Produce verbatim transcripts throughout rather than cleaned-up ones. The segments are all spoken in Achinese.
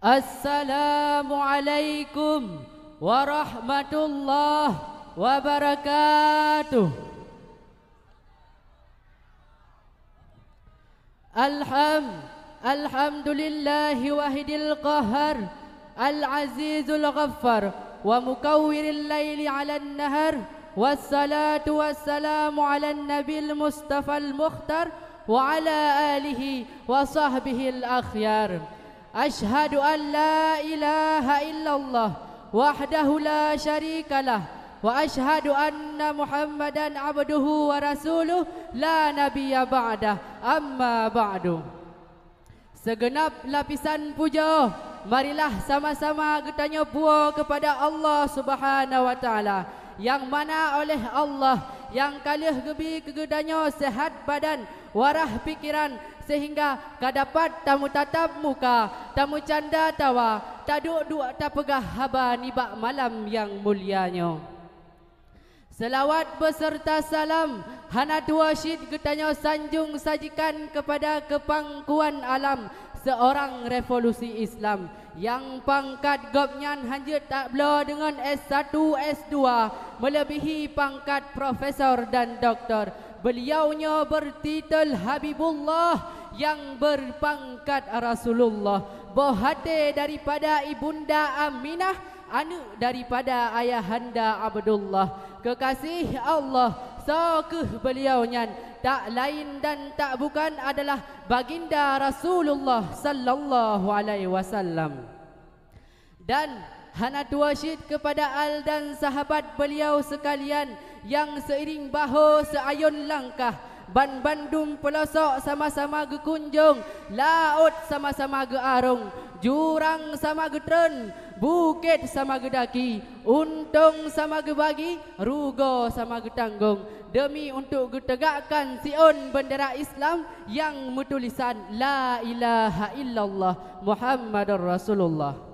Assalamualaikum warahmatullahi wabarakatuh. Alham-, Alhamdulillahi wahidil qahar, al-azizul ghaffar, wa mukawwiril laili 'alan nahar, wassalatu wassalamu 'alan nabil mustafal mukhtar, wa 'ala alihi wa sahbihil akhyar. Asyhadu an la ilaha illallah wahdahu la syarikalah, wa asyhadu anna Muhammadan abduhu wa rasuluh la nabiyya ba'dah, amma ba'du. Seugeunab lapisan pujoe, marilah sama-sama geutanyoe puwoe keupada Allah Subhanahu wa Ta'ala, nyang mana oleh Allah nyang ka lheueh geubi keu geutanyoe seuhat badan, warah pikeran, seuhingga ka dapat tameutatap muka, tameucanda tawa, taduek-duek tapeugah haba nibak malam nyang mulia nyoe. Seulaweuet beuseurta salam hana tuwoe cit geutanyoe sanjong sajikan keupada keupangkuan alam, seurang revolusi Islam, nyang pangkat gobnyan hanjeuet tabloe deungon S satu, S dua, meuleubihi pangkat profesor dan doktor. Beuliau nyoe beurtitel Habibullah, nyang beurpangkat Rasulullah, boh até daripada Ibunda Aminah, aneuëk daripada Ayahanda Abdullah. Keukaséh Allah, soe kheueh beuliau nyan? Tak laén dan tak bukan adalah Baginda Rasulullah sallallahu alaihi wasallam. Dan hana tuwoe cit keupada al dan sahabat beuliau seukalian nyang seuiring baho seuayôn langkah, banbandum peulosok sama-sama geukunjong, laôt sama-sama geuarong, jurang sama geutreun, bukét sama geudaki, untông sama geubagi, rugoe sama geutanggong, deumi untuk geuteugakkan siôn beundera Islam nyang meutulisan La ilaha illallah Muhammadur Rasulullah.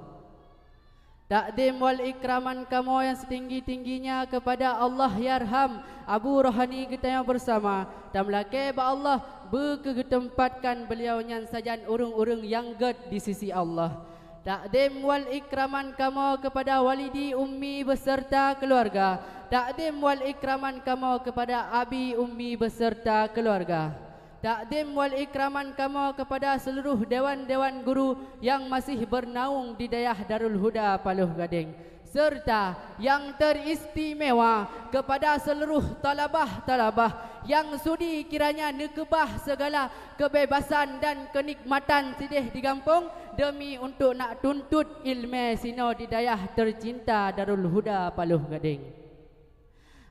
Takdim wal ikraman kamoe nyang seutinggi-tingginya keupada Allahyarham Abu Rohani geutanyoe beusama, tameulakée bak Allah beu keuh geuteumpat beuliau nyan sajan ureuëng-ureuëng nyang gét di sisi Allah. Takdim wal ikraman kamoe keupada walidi ummi beuseurta keuluwarga. Takdim wal ikraman kamoe keupada abi ummi beuseurta keuluwarga. Takdim wal ikraman kamoe keupada seuluruh dewan-dewan guru nyang maséh beunaweueng di dayah Darul Huda Paloh Gadeng, seurta nyang teuristimewa keupada seuluruh talabah-talabah nyang sudi kiranya neukeubah seugala keubebasan dan keunikmatan sideh di gampông deumi untuk nak tuntot iéleumé sinoe di dayah teucinta Darul Huda Paloh Gadeng.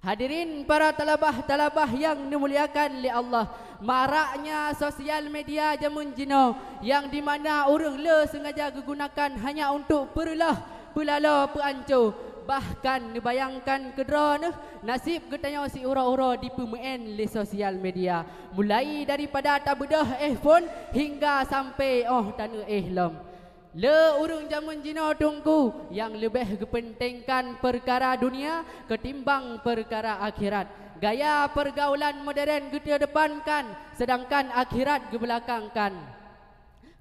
Hadirin para talabah-talabah nyang dimuliakan lé Allah, maraknya sosial media jameun jinoe nyang dimana ureuëng le seungaja geugunakan hanya untuk peureuloh, peulalo, peuanco, bahkan neubayangkan keudroe neuh naseb geutanyoe siuroe-uroe dipeumeuén lé sosial media, mulai daripada tabeudôh éh phon hingga sampai óh taneuk éh lom. Le ureuëng jameun jinoe teungku nyang leubeh geupeunténgkan peukara dunia keutimbang peukara akhirat. Gaya peurgaulan modern geukeudeupankan, seudangkan akhirat geubeulakangkan.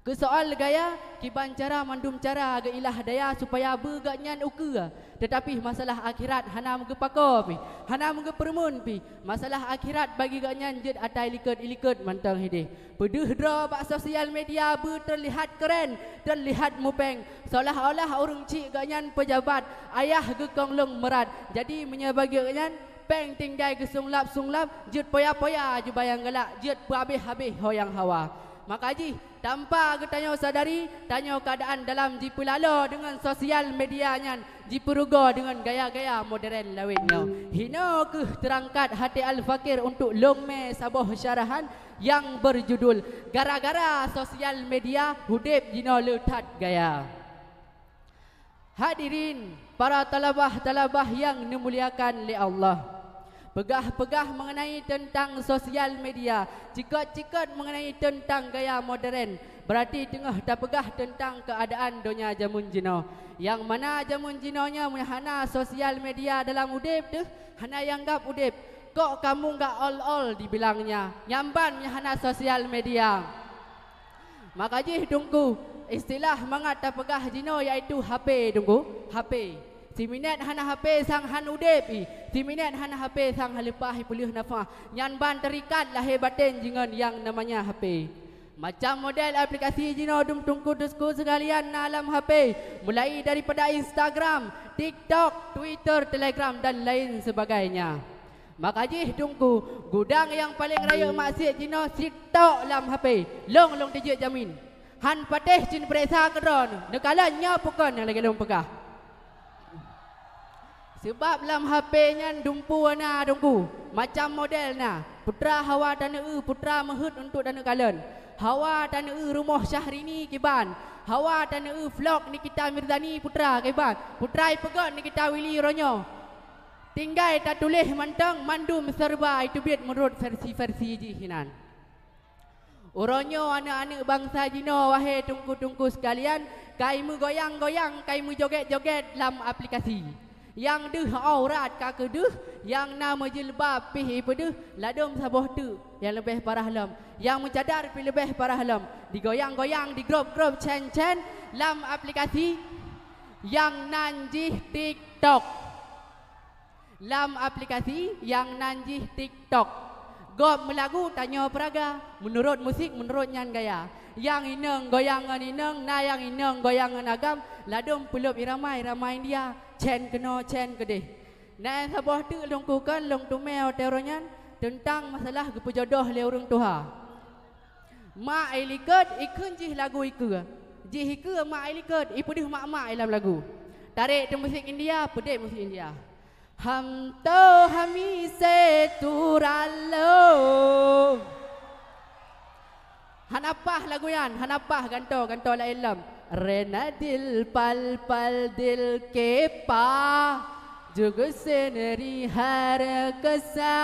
Keu soal gaya, kiban cara mandum cara geuilah daya supaya beu gobnyan ukeue. Teutapi masalah akhirat hana meugeupakoe pih, hana meugeupeureumeun pih. Masalah akhirat bagi gobnyan jeuet ata ilikot-ilikot mantong hideh. Peudeuh droe bak sosial media beu teulihat keuren, teulihat mupéng, seolah-olah ureuëng chik gobnyan peujabat, ayah geukong lôn meurat. Jadi meunyoe bagi gobnyan, péng tinggai geusunglab-sunglab, jeuet poya-poya jubah nyang galak, jeuet peuhabéh-habéh ho nyang hawa. Maka jih, tanpa geutanyoe sadari, tanyoe keuadaan dalam jipeulalo deungon sosial media nyan, jipeurugoe deungon gaya-gaya modern lawét nyoe. Hinoe kheueh teurangkat até al-fakir untuk lôn mé saboh syarahan nyang beujudul Gara-gara Sosial Media Udeb Jinoe Le That Gaya. Hadirin, para talabah-talabah nyang dimuliakan lé Allah. Peugah-peugah mengenai teuntang sosial media, cikot-cikot mengenai teuntang gaya modern, beurati teungoh tapeugah teuntang keuadaan donya jameun jinoe. Nyang mana jameun jinoe nyoe meunyo hana sosial media dalam udeb teuh, hana jianggab udeb. Kok kamoe gak ol-ol dibilangnya, nyan ban meunyo hana sosial media. Maka jih Teungku, istilah mangat tapeugah jinoe yaitu H P Teungku, H P. Siminét hana H P sang han udeb i, siminét hana H P sang haleupah i peuleueh nafah, nyan ban terikat lahé baten jih ngon nyang namanya H P. Macam model aplikasi jinoe dum Teungku-Teungku sekalian na lam H P, mulai daripada Instagram, TikTok, Twitter, Telegram dan lain sebagainya. Maka jih Teungku, gudang nyang paleng rayeuk maksiet jinoe sitok lam H P, lôn-lôn tijeuet jamin. Han patéh cit peuriksa keudroe, neukalon nyoe peue kon nyang lagée lôn peugah. Seubab lam H P nyan dumpeue na Teungku, macam model na. Putra hawa taneu, putra meuheuet untuk taneu kalon. Hawa taneu rumoh Syahrini kiban. Hawa taneu vlog Nikita Mirzani putra kiban. Putra ipeugöt Nikita Willy uroe nyoe. Tinggai tatuléh mantong, mandum serba iteubiet meunurot versi-versi jih hinan. Uroe nyoe aneuëk-aneuëk bansa jinoe, wahé Teungku-Teungku sekalian, kai meugoyang-goyang, kai meujogét-jogét lam aplikasi. Nyang deuh aurat ka keudeuh, nyang na meujilbab pih ipeudeuh, ladôm saboh teuk nyang leubeh parah lom. Nyang meucadar pih leubeh parah lom. Digoyang-goyang, digrôb-grôb, cen-cen lam aplikasi nyang nan jih TikTok. Lam aplikasi nyang nan jih TikTok. Gob meulagu tanyoe peuraga, meunurot musik, meunurot nyan gaya. Nyang inong goyang ngon inong, na nyang inong goyang ngon agam, ladôm peulop irama, irama India, cen keunoe, cen keudeh. Na nyang saboh teuk lôn kukon, lôn teumé watée uroe nyan, teuntang masalah geupeujodoh lé ureuëng tuha. Mak i likot ikheun jih lagu ikeue. Jih ikeue mak i likot ipeudeuh mak-mak i lam lagu. Tarek teuh musik India, peudeh musik India. Ham to hami se turalo. Hana pah lagu nyan, hana pah ganto, ganto laén lom. Rena dil pal pal dil kepa juga seneri har kesa.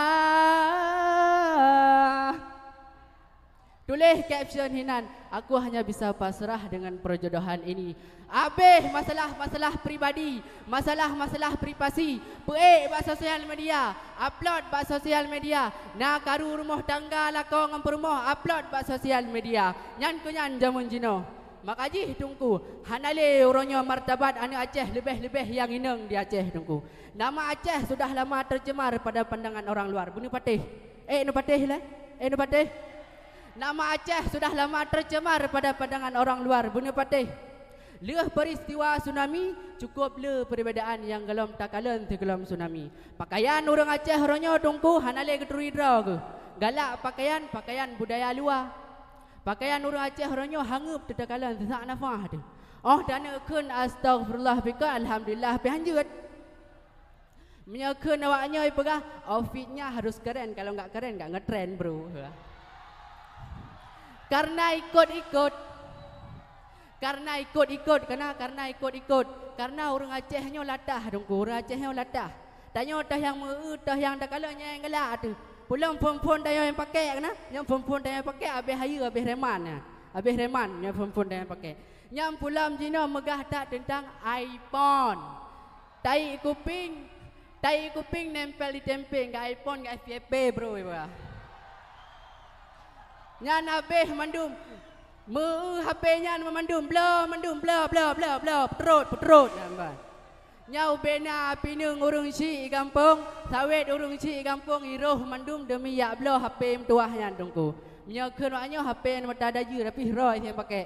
Tuléh caption hinan, "Aku hanya bisa pasrah dengan perjodohan ini." Abéh masalah-masalah pribadi, masalah-masalah privasi, peuék bak sosial media, upload bak sosial media, na karu rumoh tangga lakoe ngon peurumoh, upload bak sosial media. Nyan keuh nyan jamén jinoe. Maka jih Teungku, hana lé uroe nyoe martabat aneuëk Aceh leubeh-leubeh nyang inong di Aceh Teungku. Nama Aceh sudah lama tercemar pada pandangan orang luar. Beuneupatéh. Eh, neupatéh lé? Eh, neupatéh? Nama Aceh sudah lama tercemar pada pandangan orang luar. Beuneupatéh. Lheueh peristiwa tsunami, cukup le perbedaan nyang gohlom takalon sigohlom tsunami. Pakaian ureuëng Aceh uroe nyoe Teungku hana lé geuteuri droe geuh. Galak pakaian, pakaian budaya luwa. Pakaian ureuëng Aceh uroe nyoe hangeup teuh takalon seusak nafah teuh. Óh taneuëk kheun astaghfirullah pih ka alhamdulillah pih hanjeuet. Meunyoe kheun awak nyoe peugah, outfitnya harus keren, kalau enggak keren enggak ngetren, bro. Karena ikut-ikut. Karena ikut-ikut, karena, karena ikut-ikut. Karena ureuëng Aceh nyoe latah Teungku, ureuëng Aceh nyoe latah. Tanyoe teuh nyang meu-eu, teuh nyang takalon nyang galak teuh. Pulom phon-phon tanyoe nyang pakai kana, nyang phon-phon tanyoe pakai abéh hayeue, abéh reman nyan. Abéh reman nyang phon-phon tanyoe pakai. Nyang pulom jinoe meugah that teuntang iPhone. Tai kuping, tai kuping nempel di tempeng, gak iPhone, gak F Y P, bro, iba. Nyan abéh mandum. Meu H P nyan mandum, bloe mandum, bloe, bloe, bloe, bloe, peutrot, peutrot nyan ban. Nyan ubena pineung ureuëng syik i gampông, sawét ureuëng syik i gampông, iroh mandum demi yak bloe H P meutuwah nyan Teungku. Meunyoe kheun wak nyoe H P mata dajeue, tapi roh nyang pakai.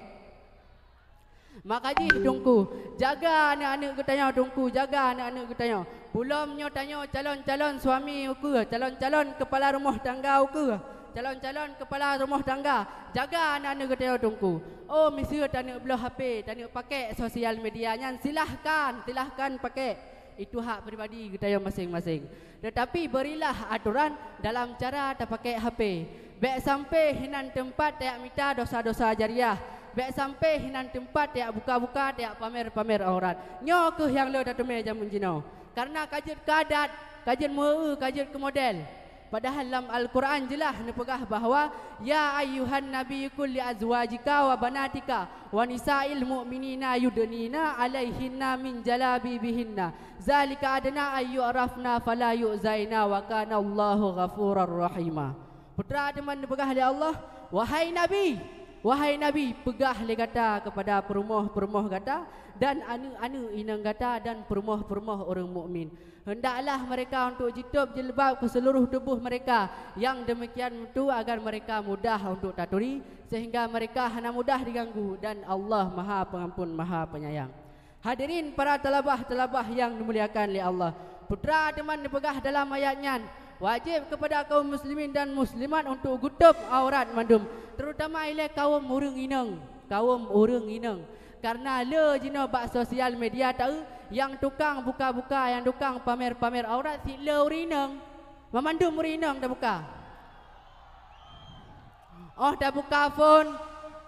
Maka jih Teungku, jaga aneuëk-aneuëk geutanyoe Teungku, jaga aneuëk-aneuëk geutanyoe. Pulom nyoe tanyoe calon-calon suami ukeue, calon-calon kepala rumoh tangga ukeue, calon-calon kepala rumoh tangga, jaga aneuëk-aneuëk geutanyoe Teungku. Oh, miseue taneuk bloe H P, taneuk pakai sosial media nyan, silahkan, silahkan pakai. Itu hak pribadi geutanyoe maséng-maséng. Tetapi berilah aturan dalam cara tapakai H P. Bék sampai hinan teumpat tayak mita dosa-dosa jariah. Bék sampai hinan teumpat tayak buka-buka, tayak pamer-pamer aurat. Nyoe keuh nyang le tateumé jamén jinoe. Karena ka jeuet keu adat, ka jeuet meu-eu, ka jeuet keu model. Padahal lam Al-Quran jeulaih neupeugah bahwa, "Ya ayyuhan nabiyyu qul li azwajika wa banatika wa nisa'il mu'minina yudnina 'alaihinna min jalabibihinna, zalika adna ay yu'rafna fala yu'zaina wa kana Allahu ghafurar rahima." Putra teuma neupeugah lé Allah, "Wahai Nabi, Wahai Nabi, peugah lé gata keupada peurumoh-peurumoh gata dan aneuëk-aneuëk inong gata dan peurumoh-peurumoh ureuëng mukmin, hendaklah mereka untuk jitôb jilbab keu seluruh tuboh mereka, nyang deumikian tu agar mereka mudah untuk taturi, sehingga mereka hana mudah diganggu, dan Allah Maha Pengampun, Maha Penyayang. Hadirin para talabah-talabah nyang dimuliakan lé Allah, Putra teuma neupeugah dalam ayat nyan, wajéb keupada kaum muslimin dan muslimat untuk geutôb aurat mandum, terutama ilée kaum ureuëng inong, kaum ureuëng inong. Kareuna le jinoe bak sosial media taeu, nyang tukang buka-buka, nyang tukang pamer-pamer aurat cit le ureuëng inong. Mamandum ureuëng inong tabuka. Óh tabuka phon,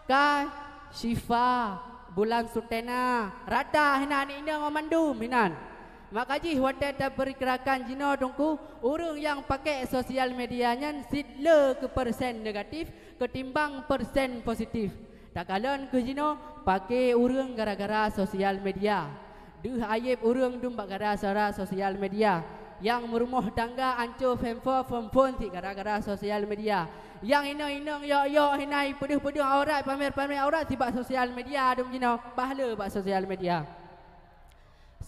ka Syifa, bulan Sutena, rata hinan inong mandum hinan. Maka jih watée tapeurkirakan jinoe Teungku, ureuëng nyang pakai sosial media nyan cit le keu persen negatif ketimbang persen positif. Takalon keuh jinoe, paké ureuëng gara-gara sosial media. Deuh ayeb ureuëng dum bak gara-gara sosial media. Nyang meurumoh tangga anco phon-phon cit gara-gara sosial media. Nyang inong-inong yok-yok hinai peudeuh-peudeuh aurat, pamer-pamer aurat cit bak sosial media dum jinoe, bah le bak sosial media.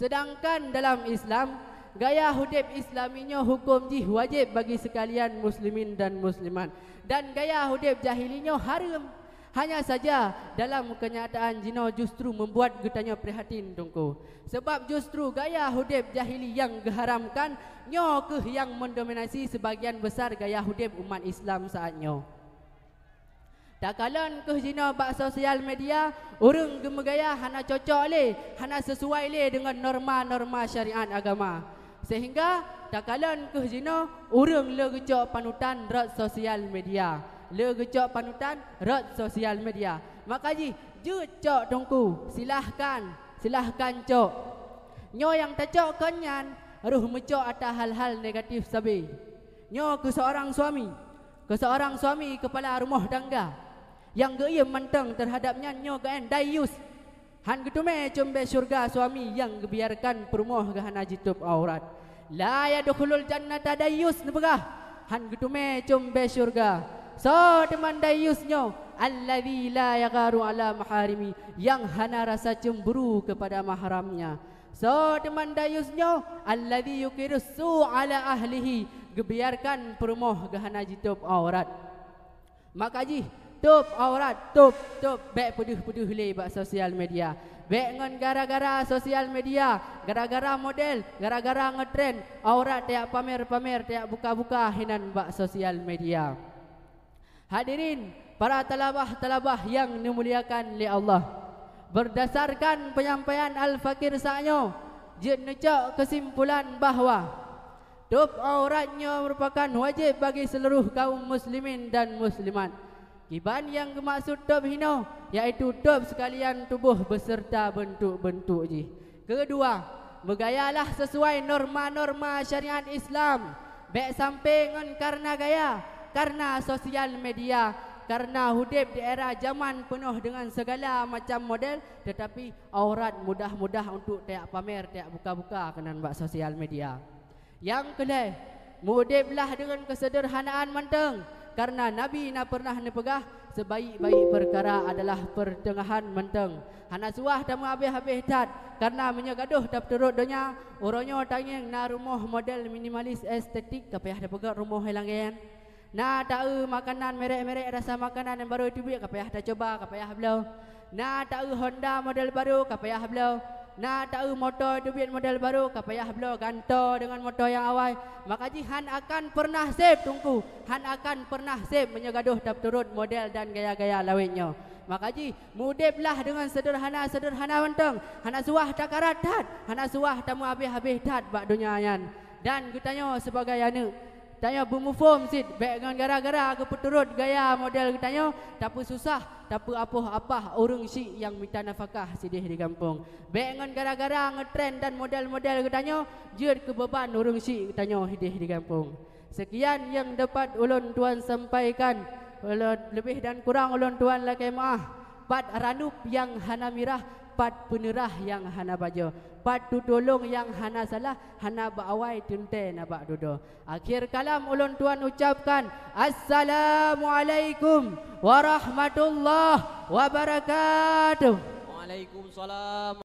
Sedangkan dalam Islam, gaya udeb Islami nyoe huköm jih wajéb bagi seukalian muslimin dan muslimat, dan gaya udeb jahili nyoe hareuem. Hanya saja, dalam keunyataan jinoe justru meubuat geutanyoe prihatin Teungku. Sabab justru gaya udeb jahili nyang geuharamkan nyoe kheueh nyang mendominasi sebagian besar gaya udeb umat Islam saat nyoe. Takalon kheueh jinoe bak sosial media, ureuëng geumeugaya hana cocok lé, hana sisuai lé deungon norma-norma syariat agama. Sehingga takalon kheueh jinoe ureuëng le geucok panutan rot sosial media, le geucok panutan rot sosial media. Maka jih, jeuet cok Teungku, silahkan, silahkan cok. Nyoe nyang tacok kon nyan, roh meucok ata hal-hal negatif sabe. Nyoe keu seorang suami, keu seorang suami keupala rumoh tangga nyang geuiem mantong teuhadap nyan nyoe geuén dayus. Han geuteumé cumbée syeuruga suami nyang geubiarkan peurumoh geuh hana jitôb aurat. La yadkhulul jannata dayus neupeugah, han geuteumé cumbée syeuruga. Soe teuma dayus nyoe? Alladzi la yagharu ala maharimi, nyang hana rasa cemburu keupada mahramnya. Soe teuma dayus nyoe? Alladzi yuqirus su ala ahlihi, geubiarkan peurumoh geuh hana jitôb aurat. Maka jih, tôb aurat, tôb, tôb, bék peudeuh-peudeuh lé bak sosial media. Bék ngon gara-gara sosial media, gara-gara model, gara-gara ngetren, aurat tajak pamer-pamer, tajak buka-buka hinan bak sosial media. Hadirin, para talabah-talabah nyang dimuliakan lé Allah, berdasarkan penyampaian Al-Fakir saat nyoe, jeuet neucok keusimpulan bahwa tôb aurat nyoe meurupakan wajéb bagi seuluruh kaum muslimin dan muslimat. Kiban nyang geumaksud tôb hinoe, yaitu tôb seukalian tuboh beuseurta beuntuk-beuntuk jih. Keudua, meugayalah sisuai norma-norma syariat Islam. Bék sampoe ngon kareuna gaya, kareuna sosial media, kareuna udeb di era jaman peunoh deungon sigala macam model, teutapi aurat mudah-mudah untuk tajak pamer, tajak buka-buka keunan bak sosial media. Nyang keulhée, meu-udeblah deungon keuseudeurhanaan mantong, kareuna Nabi na peureunah neupeugah, "Seubaék-baék peukara adalah peuteungahan mantong." Hana suwah tameuhabéh-habéh that, kareuna meunyoe gadôh tapeuturot donya, uroe nyoe tangieng na rumoh model minimalis estetik, ka payah tapeugét rumoh ilangén. Na taeu makanan merek-merek, rasa makanan nyang barô teubiet, ka payah tacuba, ka payah bloe. Na taeu Honda model barô, ka payah bloe. Na taeu moto teubiet model barô, ka payah bloe gantoe deungon moto nyang awai. Maka jih han akan peureunah seb Teungku, han akan peureunah seb meunyoe gadôh tapeuturot model dan gaya-gaya lawét nyoe. Maka jih, meu-udeblah deungon seudeurhana-seudeurhana mantong, hana suwah takarat that, hana suwah tameuhabéh-habéh that bak donya nyan. Dan geutanyoe sibagai aneuëk, tanyoe beumuphom cit, bék ngon gara-gara geupeuturot gaya model geutanyoe, tapeususah, tapeuapoh apah ureuëng syik nyang mita nafakah sideh di gampông. Bék ngon gara-gara ngetren dan model-model geutanyoe, jeuet keu beuban ureuëng syik geutanyoe hideh di gampông. Seukian nyang dapat ulôn tuan sampaikan, ulôn leubeh dan kurang ulôn tuan lakée meuáh. Pat ranub nyang hana mirah, pat peuneurah nyang hana bajoe, pat tutulông nyang hana salah, hana bak awai teuntée na bak dudoe. Akhir kalam ulôn tuan ucapkan, Assalamualaikum warahmatullahi wabarakatuh. Waalaikumsalam.